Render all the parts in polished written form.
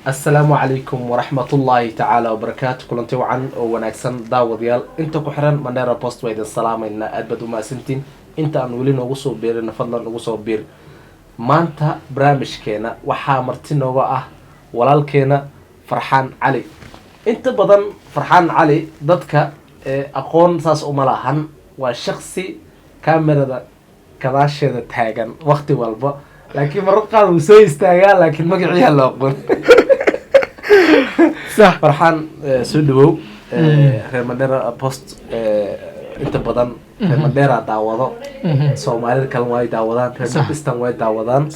Asalaamu calaykum waraxmatullaahi tacaala wabarakaatu. Kulanti wacan oo wanaagsan, daawadayaal inta ku xiran Mandera Post, waa idin salaamaynaa. Aad baad umahadsantiin. Inta aan weli noogu soo biirin, fadlan nagu soo biir. Maanta barnaamijkeena waxaa marti nooga ah walaalkeena Farxaan Cali. Inta badan Farxaan Cali dadka aqoon saas uma lahan. Waa shaksi kamerada gadaasheeda taagan waqti walba, laakiin marar qaar wuu soo istaagaa, laakiin magaciyaa la aqoon. Farxaan, soo dhawow. Reer Mandera Post, inta badan reer Mandera daawado, Soomaalida kalena way daawadaan, reer Pakistan way daawadaan.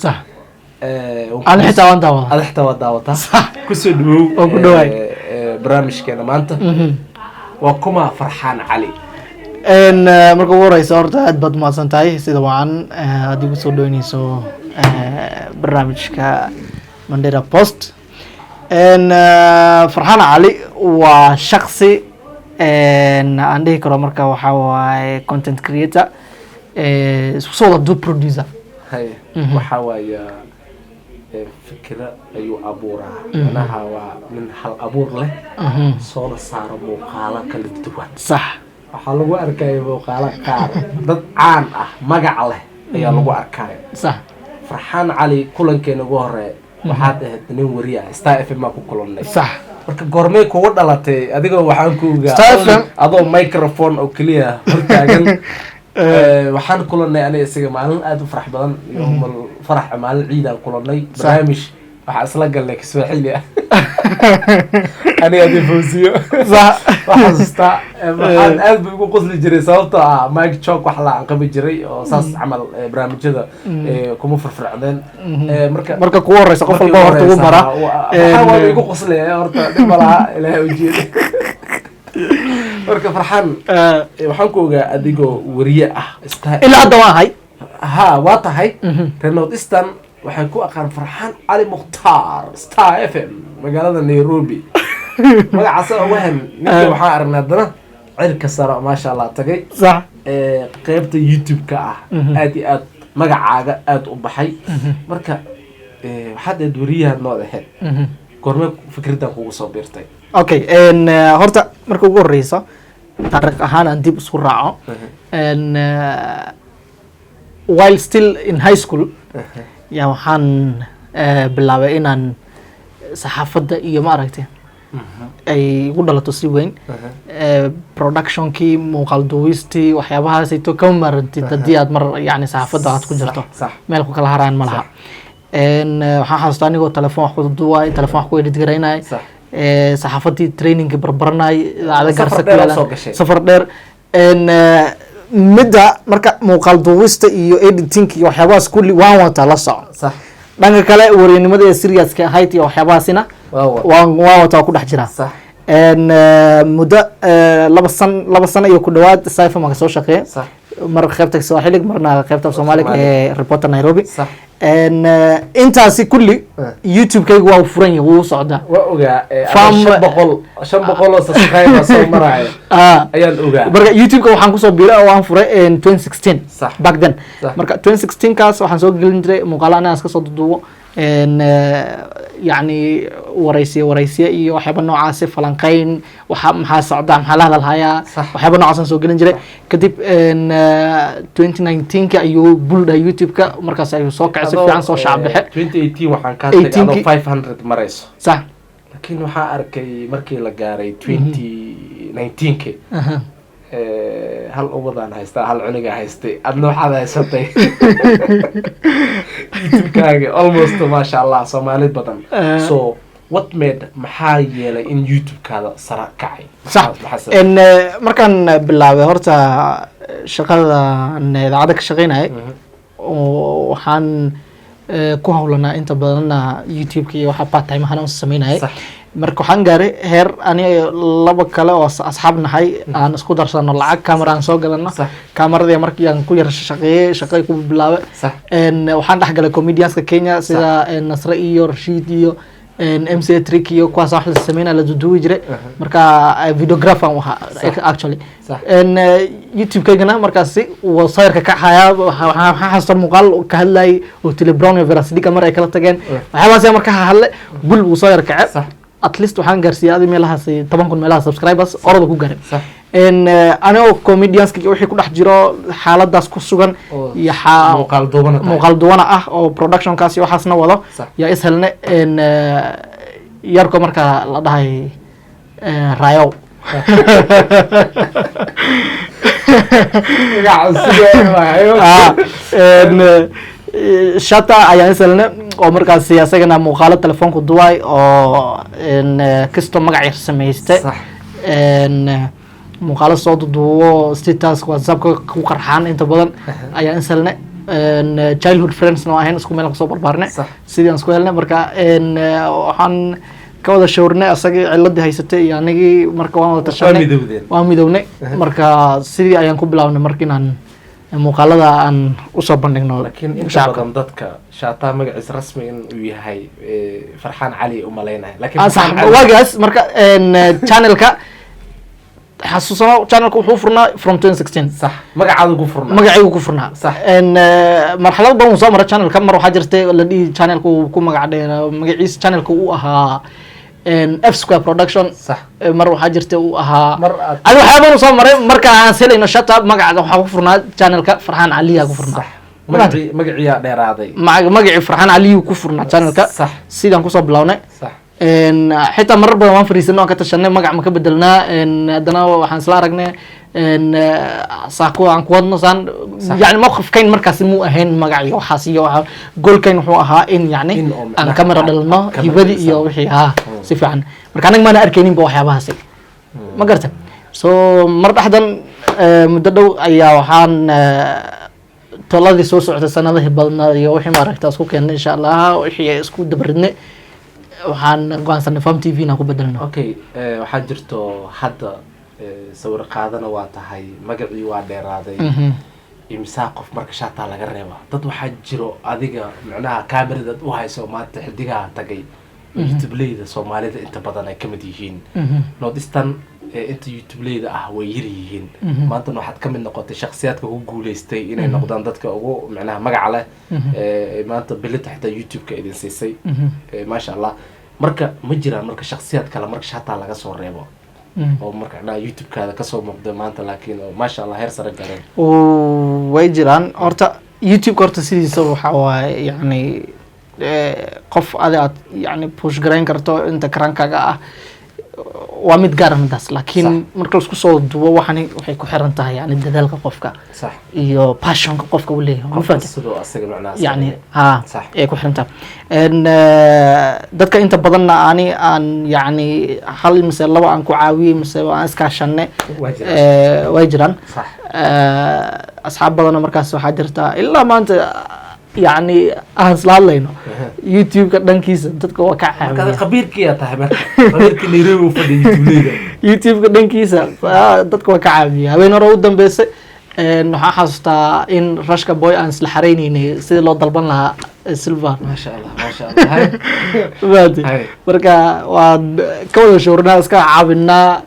Ana xitaa waan daawadaa. Ada xitaa waa daawataa. Kusoo dhawow. Oo ku dhawaay. Barnaamijkeena maanta waa kuma Farxaan Cali? Marka ugu horeysa, horta aad baad umahadsan tahay sida wacan aad igu soo dhaweyneyso barnaamijka Mandera Post. Farxaan Cali waa shaksi aan dhihi karo marka waxaa waaye content creator, isku soo wada duub, producer. Haye, waxaa waaya fikra ayuu abuuraa, macnaha waa nin hal abuur leh, soona saaro muuqaalo kala duwan. Waxaa lagu arkaya muuqaalo qaar dad caan ah, magac leh ayaa lagu arkaya. Farxaan Cali, kulankeena ugu horeeya waxaad ahayd nin wariya, Star FM aa ku kulannay. Marka goormay kugu dhalatay adigoo waxaan ku ogaa Star FM? Adoo microphone oo keliya hortaagan? Waxaan kulanay aniga isaga maalin aada u farax badan, yowmal farax, maalin ciidaan kulanay. Barnaamij waxaa isla galnay Kiswaaxili ah, aniga adi Fawsiyo. Waxaan xasuustaa, waxaan aad bu ugu qosli jiray sababtoo ah mic choke wax la aan qabi jiray oo saas camal, barnaamijyada kuma firfircdeen. Marka Marka kugu horeysa qof walba horta ugu mara. Waxaa waa igu qoslaya horta, dhib ma laha, Ilaahay ujeeda. Marka Farxaan, waxaan ku ogaa adigoo wariye ah. Ilaa hadda waan ahay. Ha, waa tahay. Reer North Eastern waxay ku aqaan Farxaan Cali Mukhtaar, Star FM, magaalada Nairobi. Magacaasa wahan ninka waxaan aragnay haddana cirka sare, maasha Allah, tagay. Qeybta YouTube-ka ah aad iyo aad magacaaga aada u baxay. Marka waxaad ahayd wariyaha nood ahayd. Goormee fikraddan kugu soo biirtay? Okay, horta marka ugu horeysa taariikh ahaan aan dib isku raaco. While still in high school ya waxaan bilaabay inaan saxaafadda iyo ma aragtay ay igu dhalato si weyn. Productionkii, muuqaal duubistii, waxyaabahaasayto kama maarantid haddii aad mar yani saxaafadda aad ku jirto. Meel ku kala haraan ma laha. Waxaan xasuustaa anigoo telefoon wax ku duubaay, telefoon wax ku edit garaynay, saxaafadii trainingki barbaranay, idaacada Safar Garsa ku dheer oo yaalaan. soo gashay. Safar dheer. Midda marka muuqaal duubista iyo editing iyo waxyaabahaas kulli waan wataa, la soco. Dhanka kale wariyanimada ee seriouska ahayd iyo waxyaabahaasina waan wataa, waa ku dhex jiraa. Muddo 2 sano iyo ku dhawaad Star FM aan kasoo shaqeeya, mar qaybta Swahili, marna qaybta Soomaaliga ee reporter Nairobi. Intaasi kulli YouTube-kaygu waa furan yahay, wuu socdaa. Waa ogaa. 500 oo subscriber soo maraayo ayaan ogaa. Marka YouTube-ka waxaan kusoo biiray oo aan furay in 2016, back then. Marka 2016 kaas waxaan soo gelin jiray muuqaalo anaa iska soo duduubo, yacni waraysiye iyo waxyaaba noocaasi, falanqeyn, waxa maxaa socda, maxaa la hadalhayaa, waxyaaba noocaasaan soo gelin jiray. Kadib 2019ka ayuu buldhahay YouTube-ka, markaas ayuu soo kacay si fiican, soo shaac baxe. 2018 waxaan kaa tagay adoo 18 500 marayso. Laakiin waxaa arkay markii la gaaray 2019ki, hal ubadaan haystaa, hal cunigaa haystay, adna waxaad haysatay YouTube-kaaga almost, maasha Allah, Soomaali badan. So what made, maxaa yeelay in YouTube-kaada sara kacay? Maxaa sababay? Markaan bilaabay horta shaqadan idaacadda ka shaqeynayay, oo waxaan ku hawlanaa inta badanna YouTube-ka iyo waxa part time ahaan u sameynayay. Marka waxaan gaaray heer aniga laba kale oo asxaab nahay aan isku darsano lacag, camera aan soo gadano. Kaamaradii markii aan ku yar shaqeeyey, shaqay ku bilaabay. Waxaan dhex galay comedianska Kenya sida Nasre iyo Rashiid iyo MCA trick iyo kuwaas wax la sameynaya, la duduwi jiray. Marka videographer aan ahaa actually. YouTube-kaygana markaasi wuu sawirka ka hayaa. Waxaan xasuusta muuqaal ka hadlayay Otile Brown iyo Vera Sidika mar ay kala tageen. Waxyaabahaas ayaa marka hadlay, gul wuu soo yar kace. At least waxaan gaarsiiyay adi meelahaas 10,000 meelaha subscribers orada ku gaaray. Anigoo comedianska iyo wixii ku dhex jiro xaaladaas ku sugan oo iyo muuqaal duubana tahay. Muuqaal duwana ah oo productionkaas iyo waxaasna wado yaa is helne yarko marka la dhahay Rayow. Magaca sidee waayo? Ah, Shata ayaan is helne oo markaasi asagana muuqaalo telefoonku duway oo kisto magac yar samayste. Muuqaalo soo duduubo, status WhatsAppka ku qarxaan inta badan ayaan is helne. Childhood friends na ahayn, isku meel kusoo barbaarne. Sidii aan isku helnay marka waxaan ka wada shawrnay asagii ciladii haysatay iyo anigii, marka waan wada tashanay. Midowdeen. Waan midownay. Marka sidii ayaan ku bilaabnay marka inaan muuqaalada aan usoo bandhigno Laakiin inta shacabka. badan dadka Shaataa magaciisa rasmi in uu yahay Farxaan Cali umalaynaya, laakiin Ah, sax. Farxaan Cali- Waagaas marka channelka xasuusano, channelka wuxuu furnaa from 2016. Sax, magacaada ku furnaa. Magacaygu ku furnaa. Marxalado badan uu soo maray channelka. Mar waxaa jirtay la dhihi channelka uu ku magac dheer, magaciisa channelka uu ahaa F Square Production. Mar waxaa jirtay uu ahaa Mar aad adi waxyaaba uu soo maray. Marka aan selayno Shata, magaca waxaa ku furnaa channelka Farxaan Caliya ku furnaa. Sax, magaciyaa dheeraaday. Magacii Farxaan Caliyu ku furnaa channelka. Sidaan kusoo bilownay. Xitaa marar badan waan fariisanay, waan ka tashanay magac ma ka bedelnaa. Haddana waxaan isla aragnay saa ku aan ku wadno saan. Yani mowqifkayn markaasi muu ahayn magac iyo waxaas iyo waxa. Goolkayn wuxuu ahaa in yani In oo aan macnaha kamera dhalno camera hibadii iyo dhalisan. wixii ha si fiican. Marka anaga maana arkaynin ba waxyaabahaasi, ma garata? So mar dhexdan muddo dhow ayaa waxaan toladii soo socotay sanadihii badnaa iyo wixii maaragta isku keennay, insha Allah wixii isku dabaridnay, waxaan go'aansanay Farm TV inaan ku bedelno. Okay, waxaa jirto hadda sawir qaadana waa tahay, magacii waa dheeraaday. Imsaa qof marka Shaataa laga reeba, dad waxaa jiro adiga macnaha kaamiradaad u hayso maanta xidigaha tagay, youtubeleyda Soomaalida inta badan ay kamid yihiin. North Eastern inta youtubeleyda ah way yar yihiin. Maantana waxaad kamid noqotay shakhsiyaadka ku guuleystay inay noqdaan dadka ugu macnaha magaca leh maanta bilita xitaa YouTube-ka idin siisay. Maasha Allah. Marka ma jiraan marka shakhsiyaad kale marka Shaataa laga soo reebo oo marka macnaha YouTube-kaada kasoo muuqda maanta, laakiin oo maasha Allah heer sare gaareen? Way jiraan. Horta YouTube horta sidiisa waxa waaye yani qof adi aad yani push garayn karto inta karankaaga ah waa mid gaara midaas, laakiin marka laisku soo dubo waxani waxay ku xiran tahay yani dadaalka qofka iyo passionka qofka uu leeyahay, ma qofka fahamtay? Sidoo asaga macnaha yani ha ay ku xiran tahay. Dadka inta badanna ani aan yani hal mise laba aan ku caawiyey mise aan iskaashanne waa jiraan. Way jiraan. Asxaab badanoo markaas waxaa jirta ilaa maanta yani aan isla hadlayno YouTube-ka dhankiisa, dadka waa ka Marka caawiya. Khabiirkiyaa tahay, marka khabiirkii Nairobi u fadhiya youtubeleyda. YouTube-ka dhankiisa dadka waa ka caawiya. Habeen hore u dambeysay waxaan xasuustaa in Rashka Boy aan isla xareyneynay sidii loo dalban lahaa silver. Maasha Allah, maasha Allah. Hay. Maadi. Hay. Marka waan ka wada showrnaa, iska caawinaa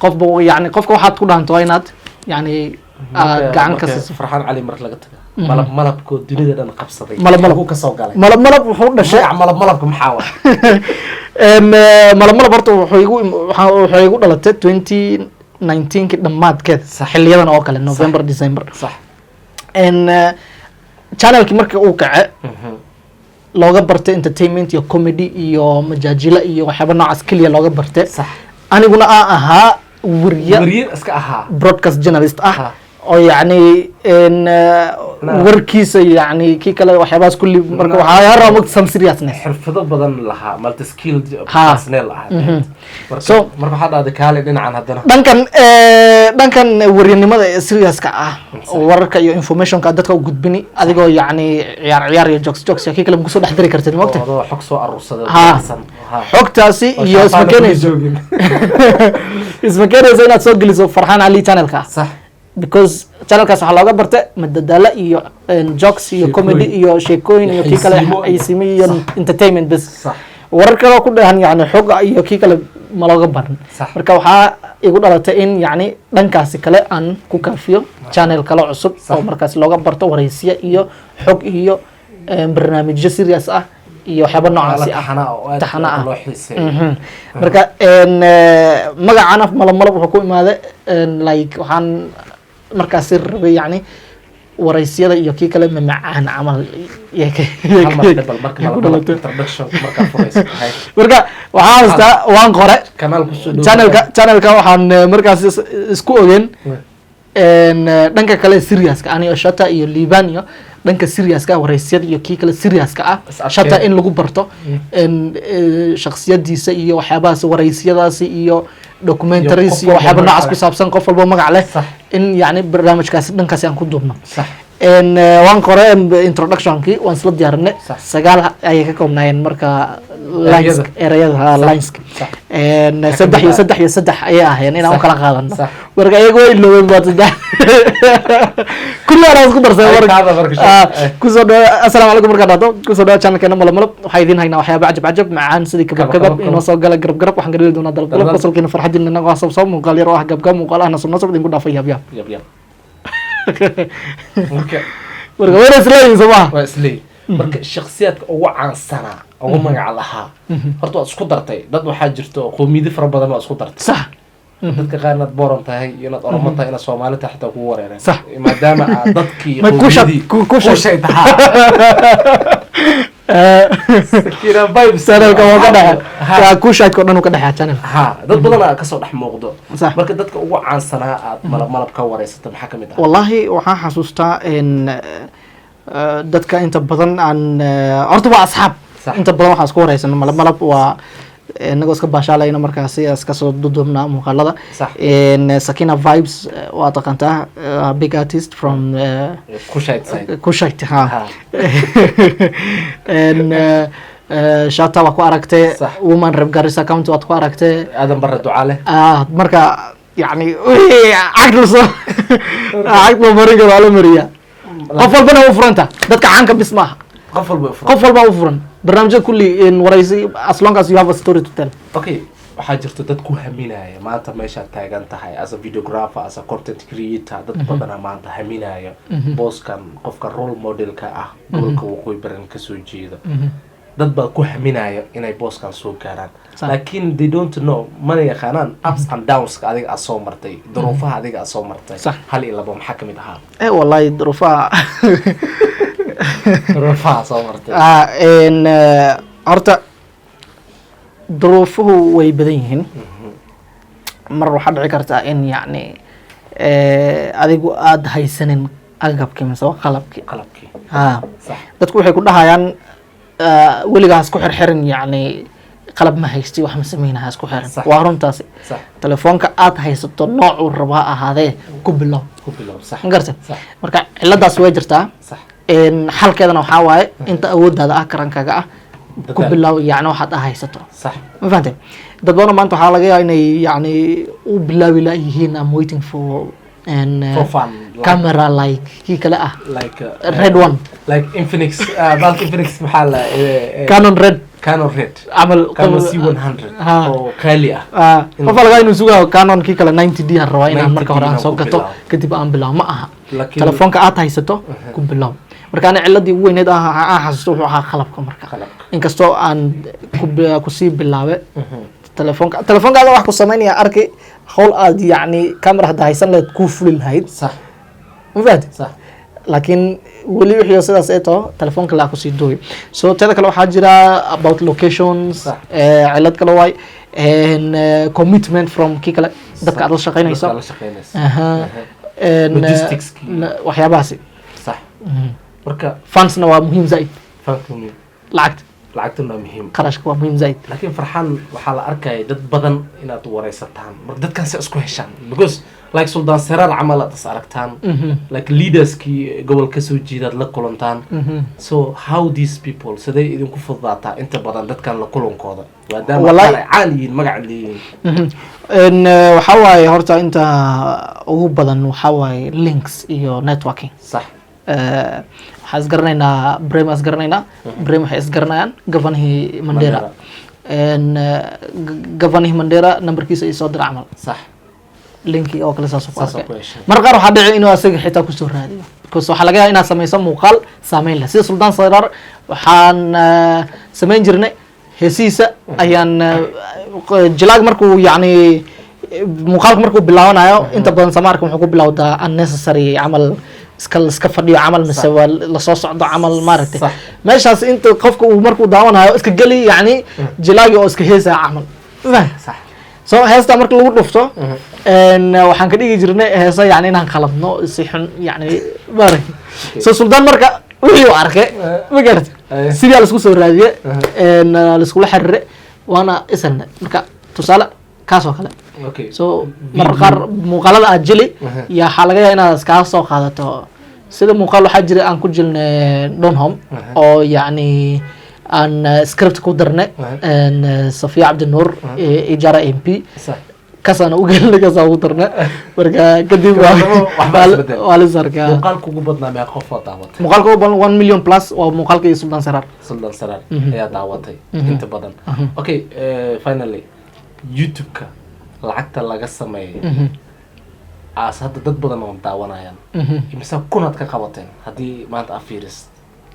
qofba. Yani qofka waxaad ku dhahanto waa inaad yani aad gacan ka Marka siiso. Farxaan Cali mar laga taga, malab malabkoo dunida dhan qabsaday Malab malab. Xaguu kasoo galay? Malab malab wuxuu dhashay Magaca malab malabka maxaa wa? Malab malab horta wuxuu igu dhalatay 2019-kii dhammaadkeed, xiliyadan oo kale, November, December. Channelkii marka uu kace looga bartay entertainment iyo comedy iyo majaajila iyo waxyaaba noocaas keliya looga bartay. Aniguna aan ahaa wariye. Wariye iska ahaa. Broadcast journalist ah oo yacni warkiisa yacni kii kale waxyaabahaas kulli, marka waxaa rabaa mogta some seriousness. Xirfado badan lahaa, multi skilled personnel ahaa. Marka marka waxaa dhahday kaale dhinacan haddana. Dhankan waryanimada ee seriouska ah oo wararka iyo informationka dadka u gudbini, adigoo yacni ciyaar ciyaar iyo jokes jokes iyo kii kale ma kusoo dhex diri kartid, mogta? Oo adoo xog soo aruursaday. Ha. Xogtaasi Oo iyo isma shaqaale keenayso joogin. Isma keenayso inaad soo geliso Farxaan Cali channelka, because channelkaas waxaa looga bartay madadaalo iyo jokes iyo comedy Sheekooyin. iyo sheekooyin iyo kii kale Xaysiimo. Xaysiimo iyo entertainment bes. Warar kale oo ku dhehan yani xog iyo kii kale ma looga baran. Marka waxaa igu dhalatay in yani dhankaasi kale aan ku kaafiyo channel kale cusub oo markaas looga barto waraysiya iyo xog iyo barnaamijyo serious ah iyo waxyaaba noocaasi ah. Taxana oo aad Taxana ah. loo xiiseeyo. Marka magacana Malab Malab wuxuu ku imaaday like waxaan markaasi rabay yani waraysiyada iyo kii kale mamacaan camal Hal mar bal marka yay ku Malab Malab dhalatay. Introduction markaa furayso. Hay. Marka waxaan haystaa waan qore Kanaal kusoo dhow. Channelka waxaan markaas isku ogeen dhanka kale seriouska, ani Shata iyo Liban, iyo dhanka seriouska waraysyada iyo kii kale seriouska ah. Is adkeen. Shata in lagu barto shakhsiyadiisa iyo waxyaabahaas, waraysiyadaasi iyo documentaries iyo iyo qof waxyaaba walba noocaas magac ku saabsan, qof walba magac leh, in yani barnaamijkaasi dhankaasi aan ku duubno. Waan qoray introductionkii, waan isla diyaarinay. Sagaal ayay ka koobnaayeen marka lines. Ereyada. Ereyada ha, lineska. Ka Saddex mid iyo ah. saddex iyo saddex ayay ahaayeen inaan u kala qaadano. Marka iyaga way iloobeen, baa saddex kulli anaa isku darsaday. Ay, Marka kaada marka sheeg. Kusoo dhawa, assalaamu calaykum. Markaa dhahdo kusoo dhawa channelkeena Malab Malab, waxaa idiin haynaa waxyaaba cajab cajab macaan sidii kabab kabab, kabab kabab. Inoo soo gala garab garab, waxaan ka dhigi doonaa dalab dalab. Dalab. Qosolkiina farxadiina inagoo sabsab muuqaal yar oo ah gabgab, muuqaal ah nasab nasab, idinku dhaafay yaab yaab. Yab yab. Marka Marka wayna isleeyihin, soo maha? Waa isleey. Marka shakhsiyaadka ugu caansanaa, ugu magac lahaa, horta waad isku dartay. Dad waxaa jirto oo qowmiyado fara badan waa isku dartay. Dadka qaar inaad Boran tahay iyo inaad Oromo tahay, inaad Soomaali tahay, xitaa kugu wareereen. Maadaama aad dadkii Ma qowmiyadii Kushaad. Kushaad tahaa. Sakina Vibes. Channelka waa ka dhexe. Waa Kushaadka o dhan uu ka dhexeeya channel. Ha, dad badan aa kasoo dhex muuqdo. Marka dadka ugu caansanaa aad Malab Malab ka wareysato maxaa kamid ah? Wallahi waxaan xasuustaa in dadka inta badan aan horta waa asxaab. Inta badan waxaan isku wareysano Malab Malab waa inagoo iska baashaalayna, markaasi iska soo duduubnaa muuqaalada. Sakina Vibes, waa taqaantaa, big artist from Kushaad side. Kushite ha. Shata waa ku aragtay. Woman Rep Garissa County waad ku aragtay. Aadan Barre Ducaale. Ah, marka yani wixii cagta soo cagta loo marin karo waa la mariyaa. Qof walbana u furanta, dadka caanka bis maaha. Qof walba u furan. Qof walba u furan barnaamijyada kulli in waraysi, as long as you have a story to tell. Okay, waxaa jirta dad ku haminaya maanta meeshaad taagan tahay as a videographer, as a content creator. Dad badanaa maanta haminaya booskan, qofka role modelka ah gobolka Waqooyi Baran kasoo jeeda. Dad baa ku haminaya inay booskan soo gaaraan, laakiin they don't know, mana yaqaanaan ups and downska adiga aad soo martay, duruufaha adiga aad soo martay. Hal iyo labo maxaa kamid ahaa? Wallahi duruufaha Duruufaha soo martay. Ah, horta duruufuhu way badan yihiin. Mar waxaa dhici kartaa in yacni adigu aada haysanin agabkii mise qalabkii. Qalabkii. Ha. Dadku waxay ku dhahayaan weligaa ha isku xirxirin, yacni qalab ma haysti, wax ma sameynaya, ha isku xirin. Waa runtaasi. Telefoonka aad haysato noocuu rabo ha ahaadee, ku bilow. Ku bilow, sax. Ma gartay? Sax. Marka ciladaas way jirtaa. Xalkeedana waxaa waaye inta awooddaada ah, karankaaga ah, ku Dadaal. bilow yacni waxaad ah haysato. Ma fahantay? Dad badan maanta waxaa laga yaabaa inay yacni u bilaabi la yihiin, I'm waiting for an For fun, like, camera like kii kale ah, like red one. Like Infinix, balka Infinix maxaa la Canon Red. Canon Red. Camal. Canon C100 oo qaali ah. Ah, qof laga inuu sugayo Canon kii kale 90D aan rabaa inaan 90D marka hore aan inaan soo ku gato, bilaabo. kadib aan bilaabo, ma aha. Laakiin Telefoonka aad haysato ku bilow. Marka ana ciladii ugu weyneed aan xasuusto wuxuu ahaa qalabka marka. Qalabka. Inkastoo aan kusii bilaabe telefoonkaada wax ku samaynaya, arki hawl aad yacni camera hadda haysan lahayd kuu fuli lahayd. Ma fahanti? Sax. Laakiin weli wixii sidaas ay taho, telefoonka laa kusii duubi. So teeda kale waxaa jira about locations. Cilad kale waay commitment from kii kale dadka aad la shaqaynayso. Dadka aad la shaqaynayso. Aha. Logisticskii. Waxyaabahaasi. Sax. Marka Fundsna waa muhiim zaid. Fanka muhiim. Lacagta. Lacagtuna waa muhiim. Qarashka waa muhiim zaid. Laakiin Farxaan, waxaa la arkaya dad badan inaad wareysataan. Marka dadkan si isku heshaan, because like Suldaan Seraar camal aad is aragtaan, like leaderskii gobolka soo jeedaad la kulantaan. So how these people, siday idinku fududaataa inta badan dadkan la kulankooda, maadaama Wallahi- qaar ay caan yihiin, magac leeyihiin? Waxaa waaye horta inta ugu badan waxaa waaye links iyo networking. Waxaan isgaranaynaa Brem, isgaranaynaa Brem, waxay isgaranayaan governorhii Mandera. Mandera. Governorhii Mandera numberkiisa ay soo dira camal, linki oo kale saas ku Saas oo arkay. ku heshay. Mar qaar waxaa dhici inuu asaga xitaa kusoo raadiyo, because waxaa laga yaaba inaad sameyso muuqaal saameyn leh, sida Suldaan Saraar waxaan samayn jirnay heesihiisa ayaan jilaag markuu yacni muuqaalka markuu bilaabanayo, inta badan samaarka wuxuu ku bilowdaa unnecessary camal, iska fadhiyo camal mise waa lasoo socdo camal, maaragtay. Meeshaas inta qofka uu markuu daawanayo iska geli yacni jilaagi oo iska heesaya camal. Faham? So heesta marka lagu dhufto, waxaan ka dhigi jirnay heesa yani inaan khaladno si xun yani, maaragtay. So Suldaan marka wixii uu arkay, ma garatay, sidii laisku soo raadiye, laiskula xiriire, waana isalne. Marka tusaale kaas oo kale. So marar qaar muuqaalada aad jili ya waxaa laga yaaba inaad iskaga soo qaadato, sida muuqaal waxaa jira aan ku jilnay Donholm oo yacni aan script ku darnay, Safiya Cabdinuur, Ijara MP, kaasaan u gelinay, kaasaan ugu darnay. Marka kadib Waxbaa isbedel. Waa la is arkaa. Muuqaalka ugu badnaa meeqa qof oo daawatay? Muuqaalka ugu badan 1 million plus, waa muuqaalka iyo Suldaan Saraar. Suldaan Saraar ayaa daawatay inta badan. Okay, finally, YouTube-ka lacagta laga sameeyay aas hadda dad badan oo daawanayaan, imise kunaad ka qabateen haddii maanta aad fiiris,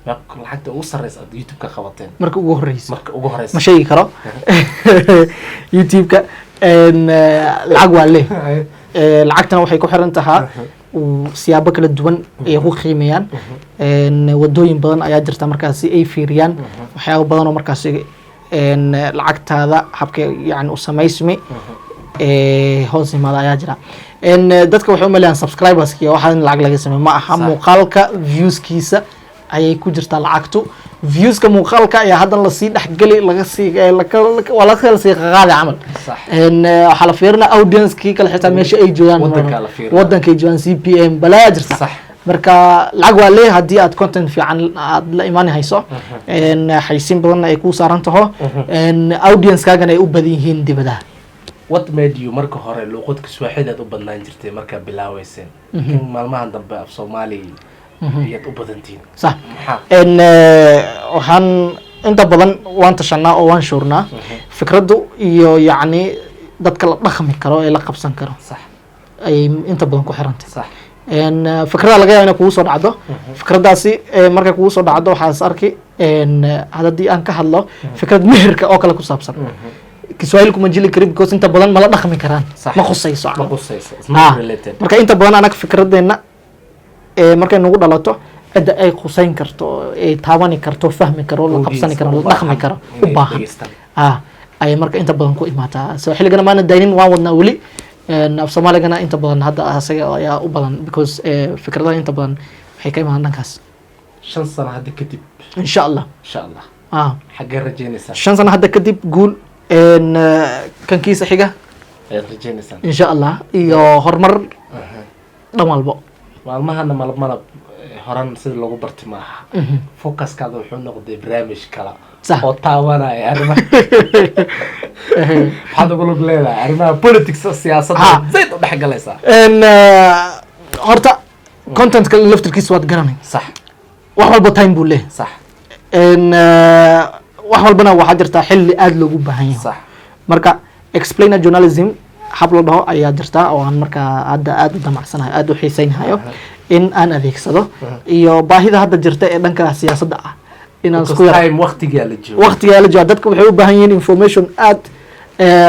lacagta ugu sarreysa aad YouTube ka qabateen? Marka ugu horeysa? Marka ugu horeysa. Ma sheegi karo YouTube-ka. Lacag waa leh. Lacagtana waxay ku xiran tahaa siyaabo kala duwan ay ku qiimeeyaan. Wadooyin badan ayaa jirta markaasi ay fiiriyaan, waxyaabo badan oo markaasi lacagtaada habka yani u samaysmi hoos yimaada ayaa jira. Dadka waxay u maleeyaan subscriberski iyo waxaa in lacag laga sameeyo. Ma aha. Muuqaalka viewskiisa ayay ku jirtaa lacagtu. Viewska muuqaalka ayaa haddana lasii dhexgeli, laga sii waa laga kala sii qaqaadi camal. Waxaa la fiirinaa audience-kii kale xitaa meesha ay joogaan. Wadankaa la fiirinaa. Wadanka ay joogaan, CPM balaa jirta. Marka lacag waa leeyahay haddii aad content fiican aad la imaan hayso, xaysiin badanna ay kuu saaran taho, audience-kaagana ay u badan yihiin dibadaha. What made you marka hore luuqadka Swaaxili aad u badnaan jirtay markaa bilaaweyseen, laakiin maalmahan dambe af Soomaali ayaad u badantihiin? Maxaa? Waxaan inta badan waan tashanaa oo waan shuurnaa fikraddu iyo yacni dadka la dhaqmi karo ee la qabsan karo ayay inta badan ku xirantay. Fikrada laga yaaba inay kugu soo dhacdo, fikraddaasi markay kugu soo dhacdo waxaa is arki, haddii aan ka hadlo fikrad meherka oo kale ku saabsan, Kiswahili kuma jili karin because inta badan mala dhaqmi karaan. Ma khusayso Ma camal. qusayso. It's not related. Marka inta badan anaga fikradeenna markay nagu dhalato, cidda ay khuseyn karto, ay taabani karto, fahmi karo, la qabsani karo, la dhaqmi karo, u Inay baahan dhegeystaan. Ayay marka inta badan ku imaataa. So xilligana maana daynin, waan wadnaa weli. Af Soomaaligana inta badan hadda asaga ayaa u badan because fikradaha inta badan waxay ka imaan dhankaas. 5 sano hadda kadib? Insha Allah. Insha Allah. Xaggee rajeynaysaa? 5 sano hadda kadib guul, kankiisa xiga. Ayaad rajeynaysaa? Insha Allah, iyo horumar dhan walbo. Maalmahana malab malab horan sida loogu barti maaha. Focuskaada wuxuu noqday barnaamij kala oo taabanaya arrimaha. Maxaad ugu lug leedahay arrimaha politics, siyaasadda? Zayd u dhex galaysaa. Horta contentka laftirkiisa waad garanay. Wax walba time buu leeyahay. Wax walbana waxaa jirtaa xilli aada loogu baahan yahay. Marka explainer journalism hab la dhaho ayaa jirta oo aan markaa hadda aada u damacsanahay, aada u xiiseynahayo in aan adeegsado, iyo baahida hadda jirta ee dhanka siyaasadda ah inaan isku yar time waqtigaa la joogo. Waqtigaa la jooga, dadka waxay u baahan yihiin information aad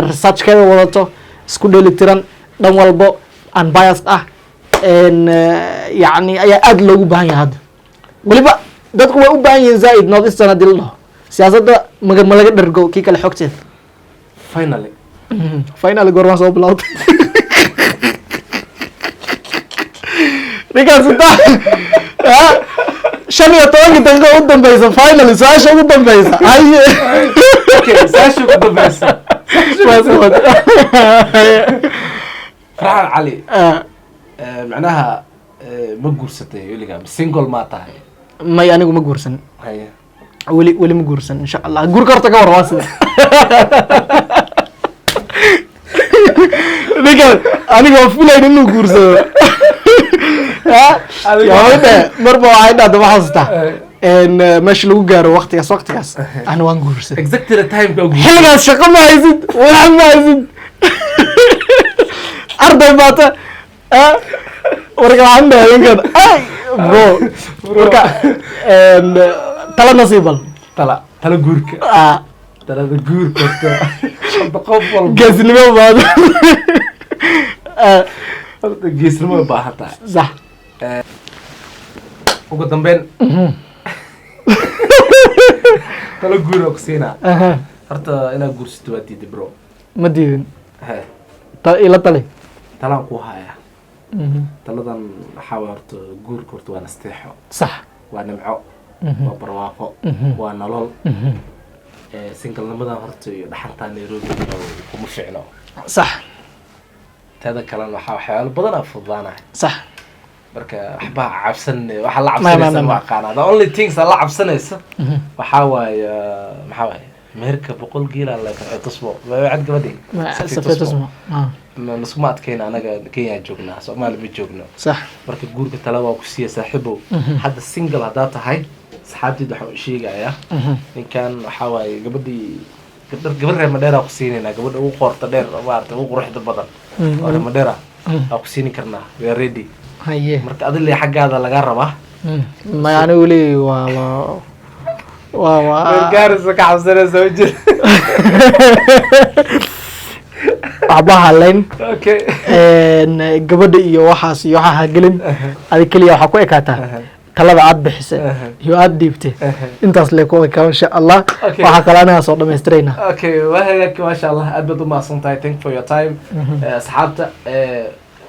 researchkeeda wadato, isku dheelitiran, dhan walbo unbiased ah. Yacni ayaa aada loogu baahan yahay hadda. Weliba dadku way u baahan yihiin zaaid North Eastern haddii la dhaho siyaasadda maga ma laga dhergo kii kale xogteeda. Finally. Finally goormaan soo bilowday ninkaas inta 15-ka daqiiqo u dambeysa, finally su-aasha ugu dambeysa, haye. Okay, su-aasha ugu dambeysa. Waa soo wad. Farxaan Cali, macnaha ma guursatay weligaa? Single maa tahay? May, anigu ma guursan. Haye. Weli, weli ma guursan. Insha Allah guurka horta ka war waa sida ninkan aniga waa filayn inuu guursado. Yaa dhe, marba waxay dhahda, ma xasuustaa? Meesha lagu gaaro waqtigaas, waqtigaas ana waan guursaday. Exactly the time ka guursaday. Xilligaas shaqo ma haysid, wax ma haysid, arday baata. Marka waxaan dhahay ninkan, ay bro, marka tala nasiibal. Tala guurka. Talada guurka horta qof walba Geesnimo baad. Horta geesnimo way baahan tahay. Sax. Ugu dambeyn talo guur oo ku siinaa. Horta inaad guursato waa diiday, bro. Ma diidin. He. Ila tali. Talaan ku hayaa. Taladan waxaa waay, horta guurka horta waa nasteexo. Waa nimco, waa barwaaqo, waa nolol. Single-nimadan horta iyo dhaxantaa Nairobi kuma fiicno. Teeda kalena waxaa waxyaalo badan aa fududaanahay. Marka waxba ha cabsan, waxa la Ma- ma- cabsanaysa ma- ma aqaana. The only things aad la cabsanaysa waxaa waaye, maxaa waaye, meherka 100 geela la tusmo cad gabadhi. Safetusmo. Naskuma adkayna, anaga Kenya joognaa, Soomaali ma joogno. Marka guurka tala waa ku siiya, saaxiibow. Hadda single haddaa tahay, saxaabteed waxaan u sheegayaa, ninkan waxaa waaye gabadhii gabdha, gabar reer Madheera ku siinaynaa, gabadha ugu qoorta dheer, maarata, ugu quruxda badan oo reer Madheera aa ku siini karnaa. We are ready. Marka adile xaggaada laga rabaa. Ma anigu weli waa Gaarisa ka cabsanaysa ma jiro. Waxba haleyn. Gabadha iyo waxaas iyo waxaa ha gelin. Adi keliya waxaa ku ekaataa talada aad bixisay iyo aad dhiibtay, intaas lee ku ekaa, insha Allah. Waxaa kale anagaa soo dhamaystirayna. Okay, waa hagaag, maasha Allah, aad baad umahadsan tahay. Thank for your time. Asxaabta,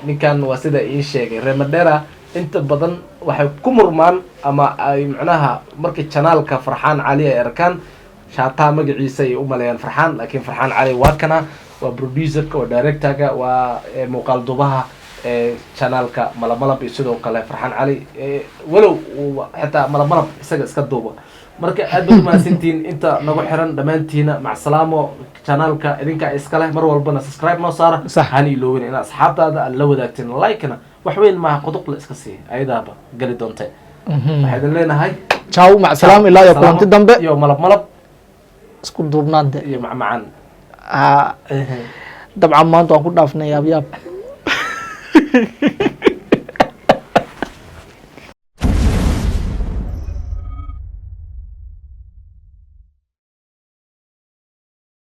ninkan waa sida ii sheegay, reer Madheera inta badan waxay ku murmaan ama ay macnaha markii channel-ka Farxaan Cali ay arkaan, shaataa magaciisa ay u maleeyaan Farxaan, laakiin Farxaan Cali waa kana, waa producer-ka, waa director-ka, waa muuqaal dubaha channel-ka Malamalab iyo sidoo kale Farxaan Cali, walow uu xitaa Malamalab isaga iska duuba. Marka aad baad umahadsantihiin inta nagu xiran dhammaantiina. Macsalaamo. Channel-ka idinkaa iskale, mar walbana subscribe noo saara. Hana iloowin in asxaabtaada aad la wadaagteen, like-na wax weyn maaha, qodoq la iska siiya, ayadaaba geli doonte. Waxaa idin leenahay Ciao, macsalaam, ilaa iyo kulanti dambe. Iyo malab malab. Isku duubnaante. Iyo macmacaan. Dabcan maanta waan ku dhaafnay yaab yaab.